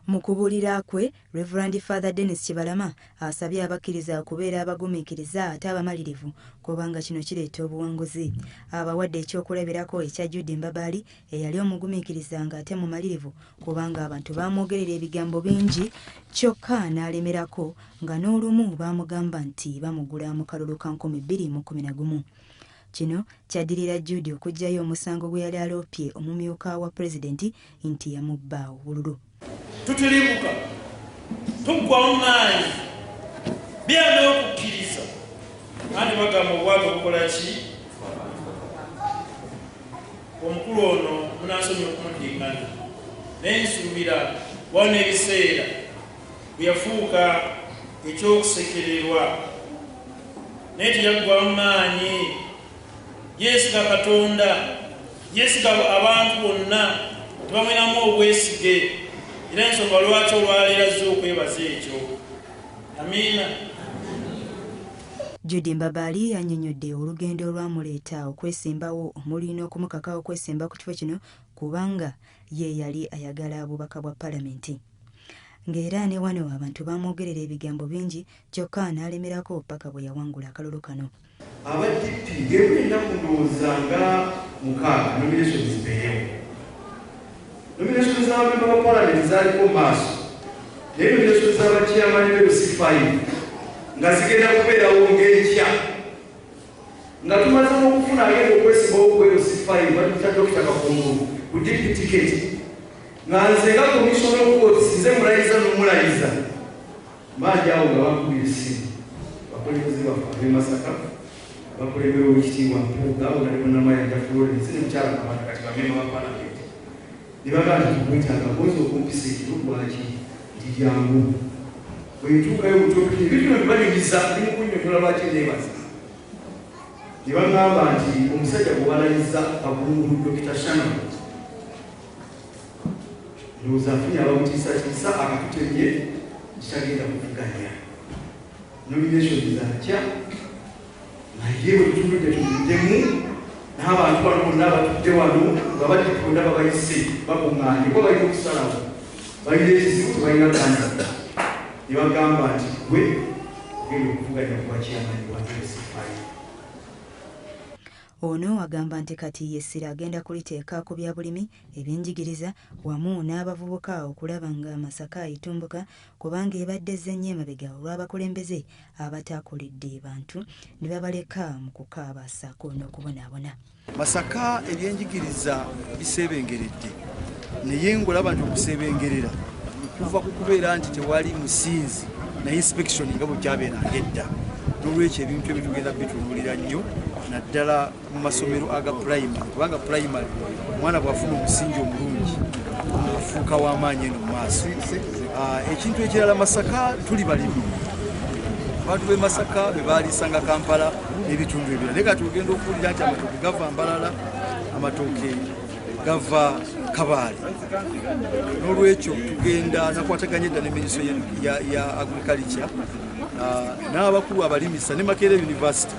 Mu kubuulira kwe, Reverend Father Dennis Kibalama asabye abakkiriza okubeera abagumiikiriza ate abamalirivu kubanga kino kireeta obuwanguzi. Abawadde ekyokulabirako ekya Jude Mbabaali eyali omugumiikiriza ng'ate mumalirivu kubanga abantu baamwogerera ebigambo bingi kyokka n'alemerako nga n'olumu baamugamba nti bamugula mu kalulu ka 2011. Kino kyaddirira Jude okuggyayo omusango gwe yali aloopye omumyuka wa pulezidenti nti yamubba obululu. Tutiribuka tuggwamu maanyi byana okukkiriza anti bagamba obwato bukola ki? Omukulu ono munansonyi okumuddingana naye nsuubira wano ebiseera bwe yafuuka ekyokusekererwa naye teyaggwamu maanyi. Yeesiga Katonda, yeesiga abantu bonna tebamwinamu obwesige era ensonga lwaki olwaleero azze okwebaza ekyo. Amiina. Jude Mbabaali annyonnyodde olugendo olwamuleeta okwesimbawo omuli n'okumukaka okwesimba ku kifo kino kubanga ye yali ayagala bubaka bwa palamenti. Ng'era ne wano abantu bamwogerera ebigambo bingi kyokka n'alemerako paka bwe yawangula akalulu kano. Aba DP ng'ebula ennaku ndowooza nga 6 nomination zibeerewo. Nomination z'abamemba ba palamenti zaaliko mu maaso naye nomination z'abachairman b'LC5 nga zigenda kubeerawo ng'enkya nga tumaze n'okufuna agenda okwesimbawo ku LC5 batuyita Dr. Kakungulu ku DP ticket nga nze nga commissioner of courts nze mulayiza n'omulayiza mangi awo nga bankubira essimu bakulembeze baffe ab'e Masaka bakulembera Oweekitiibwa Mpuuga Honorable Namayanja Florence ne Mukyala Kabanda kati bamemba ba palamenti ne bagamba nti tukwetaaga kozi okumpisa ekiro lwaki nti jangu bwe ntuukayo mutopiki ebintu bino bibanyumiza ndi mu kunnyonnyola lwaki neebaza ne bagamba nti omusajja gwe balayiza Kakungulu Dr. Shannon ndowooza afunye abamutiisatiisa akatutemye kitagenda kuvuganya nomination zakya naye bwe tutunudde tunuddemu n'abantu bano bonna abatudde wano nga badde bonna babayise bakuŋŋaanye kuba balina okusalawo balina ekizibu tebalina kandida ne bagamba nti gwe ogenda okuvuganya ku bwachairman wa LC5. Ono agamba nti kati essira agenda kuliteeka ku byabulimi, ebyenjigiriza wamu n'abavubuka okulaba nga Masaka etumbuka kubanga ebadde ezze nnyo emabega olw'abakulembeze abataakoledde bantu ne babaleka mu kukaaba ssaako n'okubonaabona. Masaka ebyenjigiriza biseebengeredde naye ng'olaba nti okuseebengerera kuva ku kubeera nti tewali musinzi na inspection nga bwe kyabeeranga edda. N'olwekyo ebintu ebyo tugenda bitunuulira nnyo naddala mu masomero aga primary kubanga primary omwana bw'afuna omusingi omulungi afuuka w'amaanyi eno mu maaso. Ekintu ekirala Masaka tuli balimi. Abantu b'e Masaka be baaliisanga Kampala n'ebitundu ebirala naye kati ogenda okuwulira nti amatooke gava Mbalala, amatooke gava Kabaale. N'olwekyo tugenda nakwataganya edda ne minisitule ya agriculture n'abakulu abalimisa ne Makerere University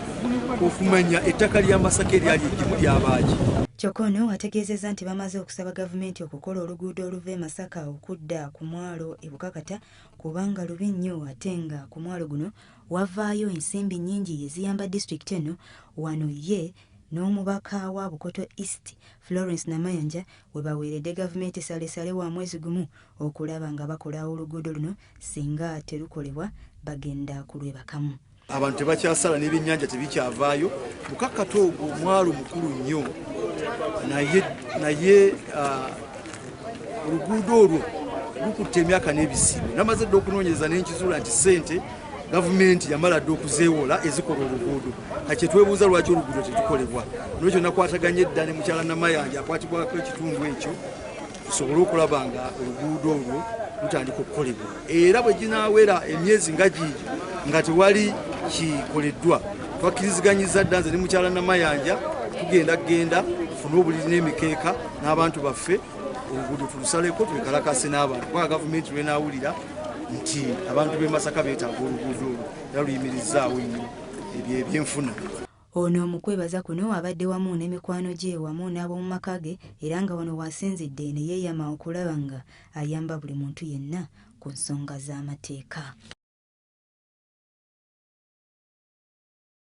okumanya ettaka lya Masaka eryali eggimu lyabaaki. Kyokka ono ategeezezza nti bamaze okusaba gavumenti okukola oluguudo oluva e Masaka okudda ku mwalo e Bukakata kubanga lubi nnyo ate nga ku mwalo guno wavaayo ensimbi nnyingi eziyamba disitulikiti eno. Wano ye n'omubaka wa Bukoto East Florence Namayanja we baweeredde gavumenti salesale wa mwezi gumu okulaba nga bakola oluguudo luno singa terukolebwa bagenda kulwebakamu. Abantu tebakyasala n'ebyennyanja tebikyavaayo. Bukakata ogwo mwalo mukulu nnyo naye oluguudo olwo lukutte emyaka n'ebisibo. Namaze dda okunoonyereza ne nkizuula nti ssente gavumenti yamala dda okuzeewola ezikola oluguudo. Kati kyetwebuuza lwaki oluguudo tetukolebwa. N'olwekyo nakwataganye edda ne mukyala Namayanja akwatibwako ekitundu ekyo tusobole okulaba nga oluguudo olwo lutandika okukolebwa. Era bwe ginaawera emyezi nga giigi nga tewali kikoleddwa twakkiriziganyizza dda nze ne mukyala Namayanja tugenda genda tufune obuliri n'emikeeka n'abantu baffe oluguudo tulusaleko twekalakase n'abantu kubanga gavumenti lwenaawulira nti abantu b'e Masaka beetaaga oluguudo olwo era luyimirizzaawo nnyo ebyo ebyenfuna. Ono mu kwebaza kuno abadde wamu n'emikwano gye wamu n'ab'omu maka ge, era nga wano w'asinzidde ne yeeyama okulaba nga ayamba buli muntu yenna ku nsonga z'amateeka.